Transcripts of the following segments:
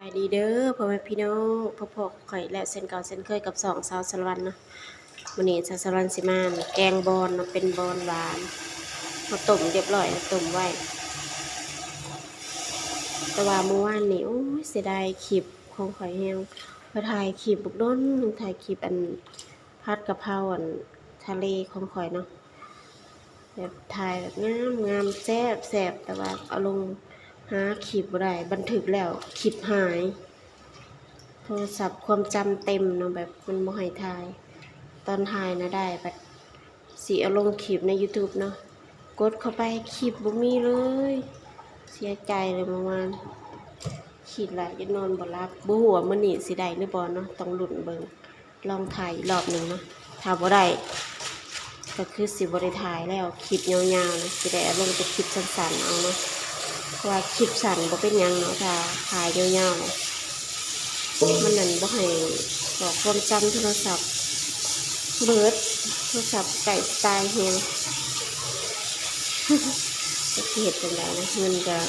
ສະບາຍດີເດີພໍ່ແມ່ພີ່ນ້ອງ ພົບພໍ້ກັບຂ້ອຍແລ້ວເຊັ່ນເກົ່າເຊັ່ນເຄີຍກັບຊ່ອງສາວສາລະວັນເນາະ. ມື້ນີ້ສາວສາລະວັນຊິມາແກງບອນເນາະ ເປັນບອນຫວານ ເຮົາຕົ້ມຮຽບຮ້ອຍ ຕົ້ມໄວ້ ແຕ່ວ່າມື້ວານນີ້ ໂອ້ຍ ເສຍດາຍຄລິບຂອງຂ້ອຍແຮງ ຂ້ອຍຖ່າຍຄລິບບັກດົນ ຖ່າຍຄລິບອັນ ຜັດກະເພົາອັນທະເລຂອງຂ້ອຍເນາະ ແບບຖ່າຍແບບງາມໆ ແຊບໆ ແຕ່ວ່າເອົາລົງຫາຄລິບບໍ່ໄດ້ ບັນທຶກແລ້ວຄລິບຫາຍ ໂທລະສັບຄວາມຈຳເຕັມເນາະ ແບບມັນບໍ່ໃຫ້ຖ່າຍ ຕອນຖ່າຍນະໄດ້ ບັດຊິເອົາລົງຄລິບໃນຢູທູບເນາະ ກົດເຂົ້າໄປຄລິບບໍ່ມີເລີຍ ເສຍໃຈເລີຍເມື່ອວານ ຄິດຫຼາຍຈົນນອນບໍ່ຫຼັບ ບໍ່ຮູ້ວ່າມື້ນີ້ຊິໄດ້ຫຼືບໍ່ເນາະ ຕ້ອງລຸ້ນເບິ່ງ. ລອງຖ່າຍອີກລອບໜຶ່ງເນາະ ຖ້າບໍ່ໄດ້ກໍຄືຊິບໍ່ໄດ້ຖ່າຍແລ້ວ ຄລິບຍາວໆນະ ຊິໄດ້ເອົາລົງແຕ່ຄລິບສັ້ນໆເອົາເນາະ ເພາະວ່າຄລິບສັ້ນບໍ່ເປັນຫຍັງເນາະ ຖ້າຖ່າຍຍາວໆນະ ມັນນັ້ນບໍ່ໃຫ້ ບອກຄວາມຈຳໂທລະສັບເບີດ ໂທລະສັບໃກ້ຕາຍແຮງ ຈັກຊິເຮັດຈັ່ງໃດນະ ເງິນກໍ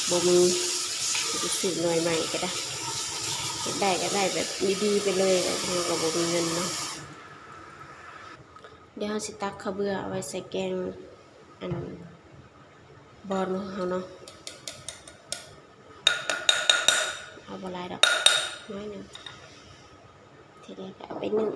ບໍ່ມີ ຊິໄປຊື້ໜ່ວຍໃໝ່ກໍໄດ້ ຢາກໄດ້ກໍໄດ້ແບບດີໆໄປເລີຍ ເຮົາກໍບໍ່ມີເງິນເນາະ. ດຽວເຮົາຊິຕັກເຂົ້າເບືອເອົາໄວ້ໃສ່ແກງອັນບອນຂອງເຮົາເນາະ ເອົາບໍ່ຫຼາຍດອກ ໜ້ອຍໜຶ່ງ ທີ່ເຫຼືອກໍເອົາໄປໜຶ້ງ.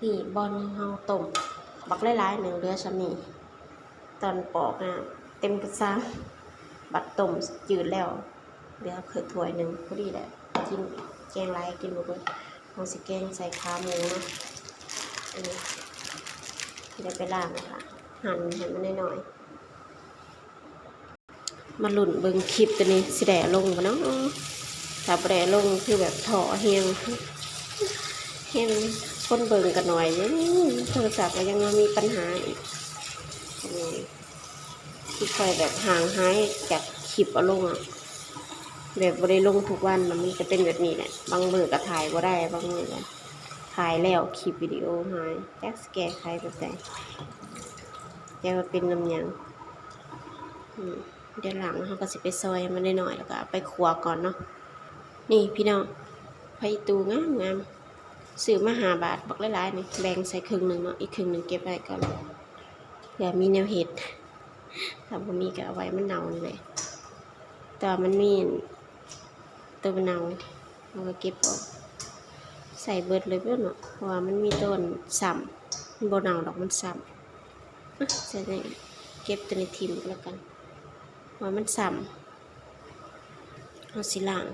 ນີ້ ບອນເຮົາຕົ້ມບັກຫຼາຍໆໜຶ່ງ ເຫຼືອສ່ຳນີ້ ຕອນປອກນະເຕັມກະຊາມ ບັດຕົ້ມຈືດແລ້ວ ເຫຼືອເຄິ່ງຖ້ວຍໜຶ່ງ ພໍດີແຫຼະ ກິນ ແກງຫຼາຍກິນບໍ່ເບິດ. ເຮົາຊິແກງໃສ່ຂາໝູເນາະ ອັນນີ້ ຊິໄດ້ໄປລ້າງ ແລ້ວກະ ຫັ່ນໃຫ້ມັນນ້ອຍໆ. ມາລຸ້ນເບິ່ງຄລິບໂຕນີ້ຊິໄດ້ເອົາລົງບໍ່ເນາະ ຖ້າບໍ່ໄດ້ເອົາລົງຄືແບບທໍ້ແຮງ ແຮງຄົນເບິ່ງກໍໜ້ອຍ ໂທລະສັບກໍຍັງມາມີປັນຫາອີກ ທີ່ຂ້ອຍແບບຫ່າງຫາຍຈາກຄລິບເອົາລົງອະ ແບບບໍ່ໄດ້ລົງທຸກວັນນະ ມັນຈະເປັນແບບນີ້ແຫຼະ ບາງມື້ກໍຖ່າຍບໍ່ໄດ້ ບາງມື້ກໍຖ່າຍແລ້ວຄລິບວິດີໂອຫາຍ ຈັກຊິແກ້ໄຂແບບໃດ ແຕ່ວ່າເປັນນຳຫຍັງ ອືມ. ດຽວຫຼັງເຮົາກໍຊິໄປຊອຍໃຫ້ມັນນ້ອຍໆ ແລ້ວກໍເອົາໄປຂົ້ວກ່ອນເນາະ. ນີ້ພີ່ນ້ອງ ຜັກອີ່ຕູງາມໆ ຊື້ມາຫ້າບາດ ບັກຫຼາຍໆນີ້ ແບ່ງໃສ່ເຄິ່ງໜຶ່ງເນາະ ອີກເຄິ່ງໜຶ່ງເກັບໄວ້ກ່ອນ ເພື່ອມີແນວເຮັດ ຖ້າບໍ່ມີກໍເອົາໄວ້ມັນເນົ່ານີ້ແຫຼະ ແຕ່ວ່າມັນມີ ໂຕມັນເນົ່າ ເຮົາກໍເກັບອອກ ໃສ່ເບິດເລີຍເນາະ ເພາະວ່າມັນມີໂຕອັນຊ້ຳ ມັນບໍ່ເນົ່າດອກ ມັນຊ້ຳ ອະ ໃສ່ໃນ ເກັບໂຕນີ້ຖິ້ມກໍແລ້ວກັນ ເພາະວ່າມັນຊ້ຳ ເຮົາຊິລ້າງ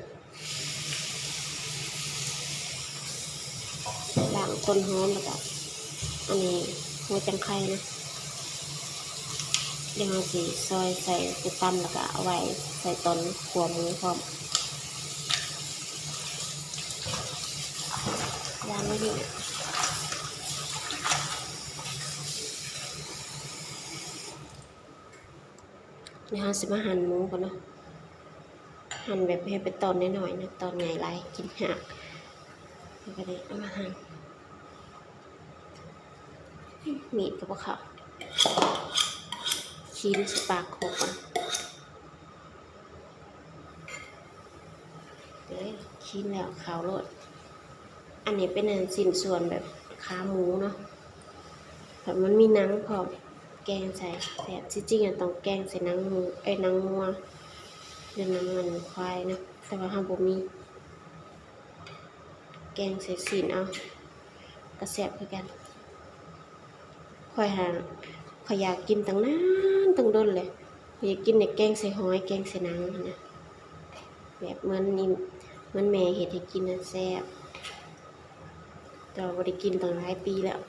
ລ້າງຕົ້ນຫອມ ແລ້ວກໍ ອັນນີ້ຫົວຈັງໄຄນະ ດຽວເຮົາຊິຊອຍໃສ່ ຊິຕຳ ແລ້ວກະເອົາໄວ້ໃສ່ຕອນຂົ້ວໝູພ້ອມ ວາງໄວ້ນີ້ ດຽວເຮົາຊິມາຫັ່ນໝູກ່ອນເນາະ ຫັ່ນແບບໃຫ້ເປັນຕອນນ້ອຍໆນະ ຕອນໃຫຍ່ຫຼາຍກິນຍາກ ແລ້ວກໍໄດ້ເອົາມາຫັ່ນ ມີດກໍບໍ່ເຂົ້າ ຄີນໃສ່ປາກຄົກກ່ອນ ເອີ ຄີນແລ້ວເຂົ້າໂລດ ອັນນີ້ເປັນອັນຊິ້ນສ່ວນແບບຂາໝູເນາະ ແບບມັນມີໜັງພ້ອມ ແກງໃສ່ແຊບ ທີ່ຈິງອະຕ້ອງແກງໃສ່ໜັງໝູ ເອີຍ ໜັງງົວ ຫຼືໜັງອັນຄວາຍເນາະ ແຕ່ວ່າເຮົາບໍ່ມີ ແກງໃສ່ຊີ້ນເອົາ ກໍແຊບຄືກັນ ຂ້ອຍຫາ ຂ້ອຍຢາກກິນຕັ້ງນານຕັ້ງດົນແຫຼະ ຂ້ອຍຢາກກິນແນວແກງໃສ່ຫອຍ ແກງໃສ່ໜັງຫັ້ນນະ ແບບເໝືອນນີ້ ເໝືອນແມ່ເຮັດໃຫ້ກິນນະແຊບ ແຕ່ວ່າບໍ່ໄດ້ກິນຕັ້ງຫຼາຍປີແລ້ວ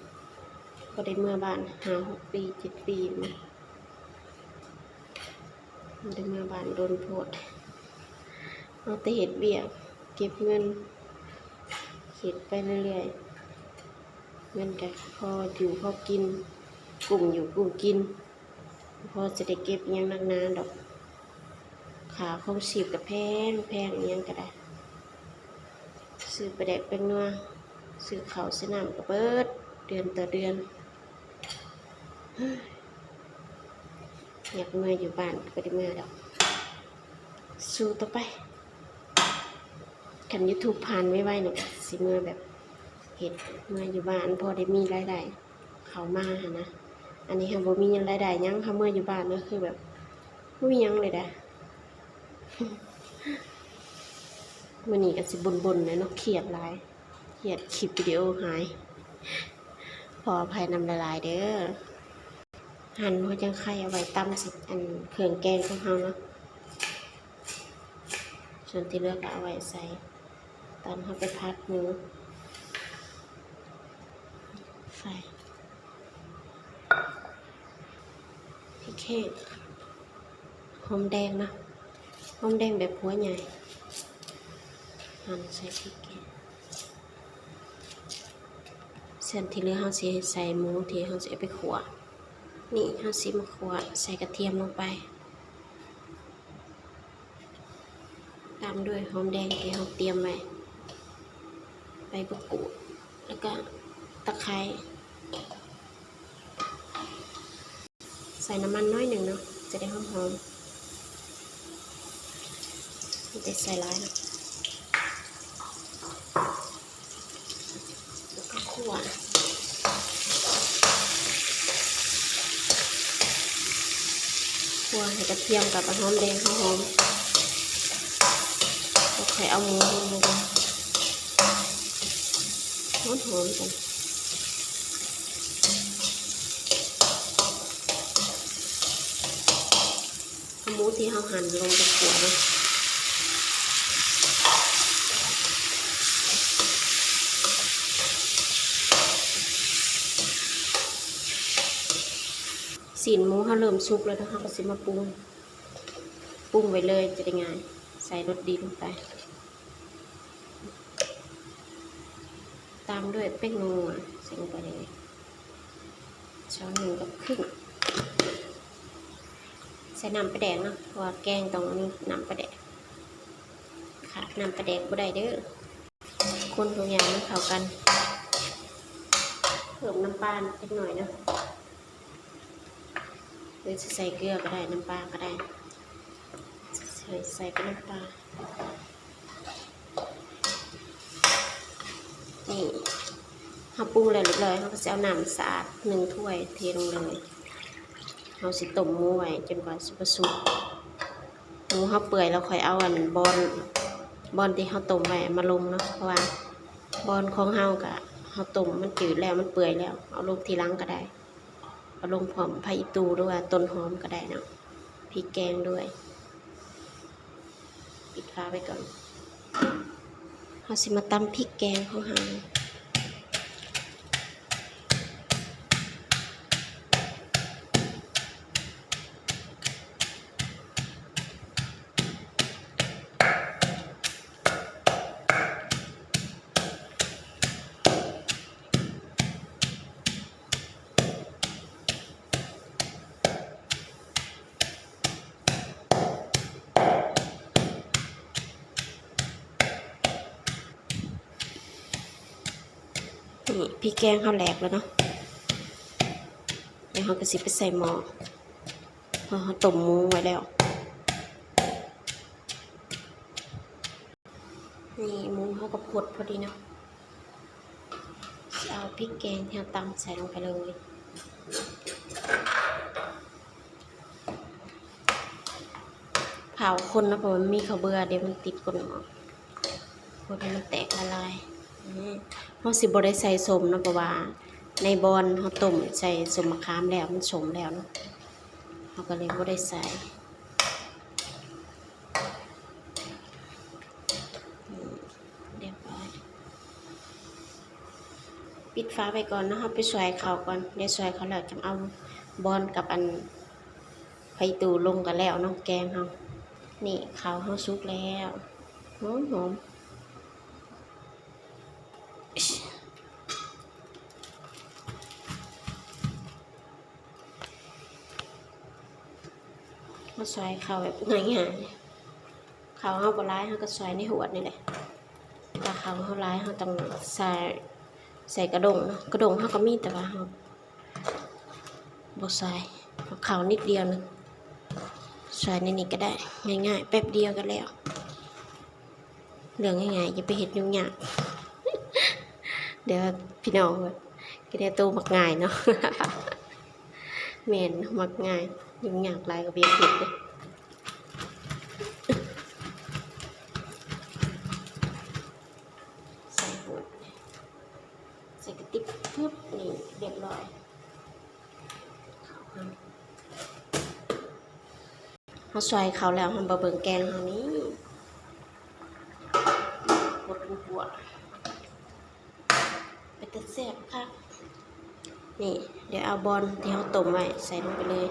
ບໍ່ໄດ້ເມືອບ້ານຫ້າຫົກປີ ເຈັດປີແລ້ວ ບໍ່ໄດ້ເມືອບ້ານດົນໂພດ ເອົາແຕ່ເຮັດວຽກ ເກັບເງິນ ເຮັດໄປເລື້ອຍໆ ເງິນກໍພໍຢູ່ພໍກິນ ກຸ້ມຢູ່ກຸ້ມກິນ ບໍ່ພໍຊິໄດ້ເກັບອີ່ຫຍັງໜັກໜາດອກ ຄ່າຄອງຊີບກໍແພງ ແພງອີ່ຫຍັງກໍໄດ້ ຊື້ປາແດກແປ້ງນົວ ຊື້ເຂົ້າຊື້ນ້ຳກໍເບິດເດືອນຕໍ່ເດືອນ. ຢາກເມືອຢູ່ບ້ານກໍບໍ່ໄດ້ເມືອດອກ ສູ້ຕໍ່ໄປ. ຄັນຢູທູບຜ່ານໄວໆນີ້ກໍຊິເມືອແບບເຮັດເມືອຢູ່ບ້ານ ພໍໄດ້ມີລາຍໄດ້ເຂົ້າມາຫັ້ນນະ. ອັນນີ້ເຮົາບໍ່ມີລາຍໄດ້ຫຍັງ ເຮົາເມືອຢູ່ບ້ານກໍຄືແບບບໍ່ມີຫຍັງເລີຍເດ້. ມື້ນີ້ກໍຊິບົ່ນໆແຫຼະເນາະ ຄຽດຫຼາຍ ຄຽດຄລິບວິດີໂອຫາຍ ຂໍອະໄພນຳຫຼາຍໆເດີ້. ຫັ່ນຫົວຈັ່ງໄຄເອົາໄວ້ຕຳໃສ່ອັນເຄື່ອງແກງຂອງເຮົາເນາະ ສ່ວນທີ່ເຫຼືອກໍເອົາໄວ້ໃສ່ຕອນເຮົາໄປຜັດໝູ. ໃສ່ພິກແຫ້ງ ຫອມແດງເນາະ ຫອມແດງແບບຫົວໃຫຍ່ ຫັ່ນໃສ່ພິກແຫ້ງ. ສ່ວນທີ່ເຫຼືອເຮົາຊິໃສ່ໝູທີ່ເຮົາຊິເອົາໄປຂົ້ວ. ນີ້ເຮົາຊິມາຂົ້ວໃສ່ກະທຽມລົງໄປ ຕາມດ້ວຍຫອມແດງທີ່ເຮົາຕຽມໄວ້ ໃບມະກູດ ແລ້ວກໍຕະໄຄ. ໃສ່ນ້ຳມັນໜ້ອຍໜຶ່ງເນາະ ຈະໄດ້ຫອມໆ ບໍ່ໄດ້ໃສ່ຫຼາຍເນາະ. ແລ້ວກໍຂົ້ວ ຂົ້ວໃຫ້ກະທຽມກັບຫອມແດງເຮົາຫອມ ແລ້ວຄ່ອຍເອົາໝູລົງໄປ ຫອມໆ ກ່ອນ. ເອົາໝູທີ່ເຮົາຫັ່ນລົງໄປຂົ້ວເນາະ. ຊີ້ນໝູເຮົາເລີ່ມສຸກແລ້ວເນາະ ເຮົາກໍຊິມາປຸງ ປຸງໄວ້ເລີຍ ຈະໄດ້ງ່າຍ ໃສ່ລົດດີລົງໄປ. ຕາມດ້ວຍແປ້ງນົວ ໃສ່ລົງໄປເລີຍ ຊ້ອນໜຶ່ງກັບເຄິ່ງ. ໃສ່ນ້ຳປາແດກເນາະ ເພາະວ່າແກງຕ້ອງມີນ້ຳປາແດກ ຂາດນ້ຳປາແດກບໍ່ໄດ້ເດີ້. ຄົນທຸກຢ່າງໃຫ້ເຂົ້າກັນ ເພີ່ມນ້ຳປາເລັກນ້ອຍເນາະ. ຫຼືຊິໃສ່ເກືອກໍໄດ້ ນ້ຳປາກໍໄດ້ ໃສ່ ໃສ່ເປັນນ້ຳປາ. ນີ້ ເຮົາປຸງແລ້ວຮຽບຮ້ອຍ ເຮົາກໍຊິເອົານ້ຳສະອາດໜຶ່ງຖ້ວຍເທລົງເລີຍ. ເຮົາຊິຕົ້ມໝູໄວ້ຈົນກວ່າຊິບໍ່ສຸກ ໝູເຮົາເປື່ອຍແລ້ວ ຄ່ອຍເອົາອັນບ່ອນ ບ່ອນທີ່ເຮົາຕົ້ມໄວ້ມາລົງເນາະ ເພາະວ່າບ່ອນຂອງເຮົາກະ ເຮົາຕົ້ມມັນຈືດແລ້ວ ມັນເປື່ອຍແລ້ວ ເອົາລົງທີຫຼັງກໍໄດ້. ເອົາລົງພ້ອມຜັກອີ່ຕູ່ ຫຼືວ່າຕົ້ນຫອມກໍໄດ້ເນາະ ພິກແກງດ້ວຍ. ປິດຝາໄວ້ກ່ອນ ເຮົາຊິມາຕຳພິກແກງຂອງເຮົາ. ນີ້ ພິກແກງເຮົາແຫຼກແລ້ວເນາະ ແລ້ວເຮົາກໍຊິໄປໃສ່ໝໍ້ ເພາະເຮົາຕົ້ມໝູໄວ້ແລ້ວ. ນີ້ໝູເຮົາກໍພົດພໍດີເນາະ ຊິເອົາພິກແກງທີ່ເຮົາຕຳໃສ່ລົງໄປເລີຍ. ພ້າວຄົນເນາະ ເພາະວ່າມັນມີເຂົ້າເບືອ ດຽວມັນຕິດກົ້ນໝໍ້ ຄົນໃຫ້ມັນແຕກລະລາຍ. ອືມ ເຮົາຊິບໍ່ໄດ້ໃສ່ສົ້ມເນາະ ເພາະວ່າໃນບ່ອນເຮົາຕົ້ມໃສ່ສົ້ມມະຂາມແລ້ວ ມັນສົ້ມແລ້ວເນາະ ເຮົາກໍເລີຍບໍ່ໄດ້ໃສ່. ອືມ ຮຽບຮ້ອຍ ປິດຝາໄວ້ກ່ອນເນາະ ເຮົາໄປຊ່ວຍເຂົ້າກ່ອນ ດຽວຊ່ວຍເຂົ້າແລ້ວຈັ່ງເອົາບ່ອນກັບອັນ ໄຟຕູ້ລົງກໍແລ້ວເນາະ ແກງເຮົາ. ນີ້ເຂົ້າເຮົາສຸກແລ້ວ ຫອມໆ. ມາຊ່ວຍເຂົ້າແບບງ່າຍໆ ເຂົ້າເຮົາບໍ່ຫຼາຍ ເຮົາກໍຊ່ວຍໃນຫວດນີ້ແຫຼະ ຖ້າເ ເອົາເຮົາຫຼາຍ ເຮົາຕ້ອງໃສ່ ໃສ່ກະດ້ງເນາະ. ກະດ້ງເຮົາກໍມີ ແຕ່ວ່າເຮົາບໍ່ໃສ່ ເອົາເຂົ້ານິດດຽວໜຶ່ງ ໃສ່ໃນນີ້ກໍໄດ້ ງ່າຍໆ ແປັບດຽວກໍແລ້ວ. ເລື່ອງງ່າຍໆ ຢ່າໄປເຮັດຫຍຸ້ງຍາກ ດຽວພີ່ນ້ອງວ່າ ຄືແນວໂຕມັກງ່າຍເນາະ. ແມ່ນ ມັກງ່າຍ ຫຍຸ້ງຍາກຫຼາຍກໍບໍ່ຢາກເຮັດເດ້. ໃສ່ຫົວ ໃສ່ກະຕິກ ປຶບ ນີ້ ຮຽບຮ້ອຍ. ເຮົາຊອຍເຂົ້າແລ້ວ ເຮົາມາເບິ່ງແກງເຮົານີ້ ປວດຫົວ ເປັນຕາແຊບຄັກ. ນີ້ ດຽວເອົາບອນທີ່ເຮົາຕົ້ມໄວ້ໃສ່ລົງໄປເລີຍ.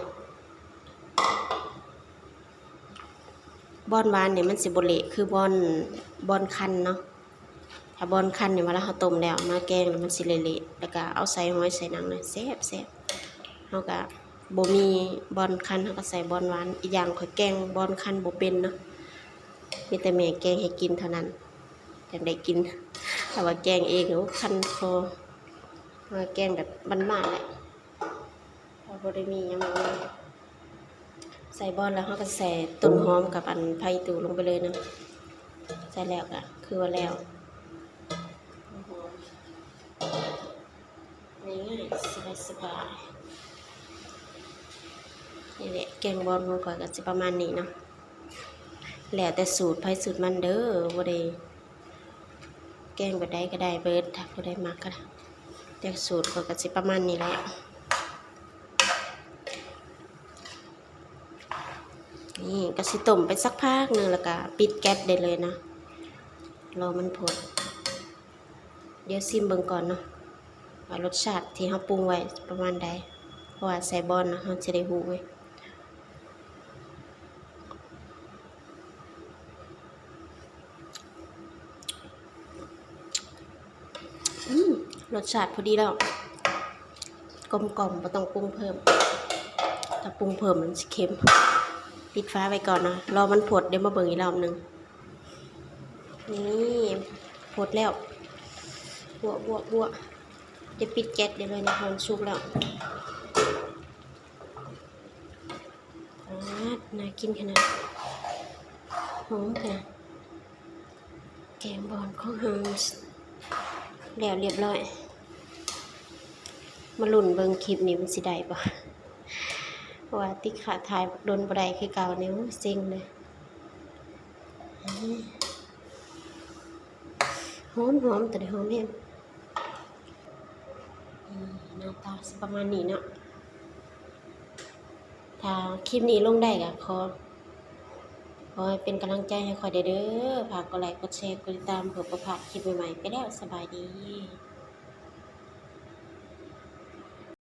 ບອນຫວານນີ້ມັນຊິບໍ່ເລະຄືບອນ ບອນຄັນເນາະ. ຖ້າບອນຄັນນີ້ ເວລາເຮົາຕົ້ມແລ້ວມາແກງ ມັນຊິເລະໆ ແລ້ວກະເອົາໃສ່ຫອຍໃສ່ຫຍັງນະ ແຊບໆ. ເຮົາກະບໍ່ມີບອນຄັນ ເຮົາກະໃສ່ບອນຫວານ. ອີກຢ່າງຂ້ອຍແກງບອນຄັນບໍ່ເປັນເນາະ ມີແຕ່ແມ່ແກງໃຫ້ກິນເທົ່ານັ້ນ ຈັ່ງໄດ້ກິນ. ຖ້າວ່າແກງເອງ ໂອ້ ຄັນຄໍ. ເຮົາແກງແບບບ້ານໆ ແຫຼະ ເຮົາບໍ່ໄດ້ມີຫຍັງມາກມາຍ. ໃສ່ບອນແລ້ວ ເຮົາກໍໃສ່ຕົ້ນຫອມກັບອັນຜັກອີ່ຕູ່ລົງໄປເລີຍເນາະ. ໃສ່ແລ້ວກໍຄືວ່າແລ້ວ ຫອມໆ ງ່າຍໆ ສະບາຍໆ. ນີ້ແຫຼະ ແກງບອນຂອງຂ້ອຍກໍຊິປະມານນີ້ເນາະ. ແລ້ວແຕ່ສູດໃຜສູດມັນເດີ ບໍ່ໄດ້ ແກງແບບໃດກໍໄດ້ເບິດ ຖ້າຜູ້ໃດມັກກໍໄດ້ ແຕ່ສູດຂ້ອຍກໍຊິປະມານນີ້ແຫຼະ. ນີ້ກໍຊິຕົ້ມໄປສັກພັກໜຶ່ງ ແລ້ວກໍປິດແກັສໄດ້ເລີຍນະ ລໍມັນຟົດ. ດຽວຊິມເບິ່ງກ່ອນເນາະ ວ່າລົດຊາດທີ່ເຮົາປຸງໄວ້ປະມານໃດ ເພາະວ່າໃສ່ບອນເນາະ ເຮົາຊິໄດ້ຮູ້ເວີຍ. ອືມ ລົດຊາດພໍດີແລ້ວ ກົມກ່ອມ ບໍ່ຕ້ອງປຸງເພີ່ມ. ຖ້າປຸງເພີ່ມມັນຊິເຄັມ. ປິດຝາໄວ້ກ່ອນເນາະ ລໍມັນຟົດ ດຽວມາເບິ່ງອີກລອບໜຶ່ງ. ນີ້ ຟົດແລ້ວ ບົວໆໆ ດຽວປິດແກັສໄດ້ເລີຍເນາະ ເພາະມັນສຸກແລ້ວ. ປາດ ໜ້າກິນຂະໜາດ ຫອມແທ້. ແກງບອນຂອງເຮົາແລ້ວລຽບຮ້ອຍ. ມາລຸ້ນເບິ່ງຄລິບນີ້ມັນຊິໄດ້ບໍ່ ເພາະວ່າຕິດຂາດຖ່າຍດົນບໍ່ໄດ້ຄືເກົ່ານີ້ ໂອ້ຍ ເຊັງເລີຍ. ຫອມໆ ຕົວນີ້ຫອມແຮງ. ອືມ ໜ້າຕາຊິປະມານນີ້ເນາະ. ຖ້າຄລິບນີ້ລົງໄດ້ກໍຂໍ ຂໍໃຫ້ເປັນກຳລັງໃຈໃຫ້ຂ້ອຍແດ່ເດີ. ຝາກກົດໄລ ກົດແຊ ກົດຕິດຕາມ ເພື່ອບໍ່ພາດຄລິບໃໝ່ໆ. ໄປແລ້ວ ສະບາຍດີ.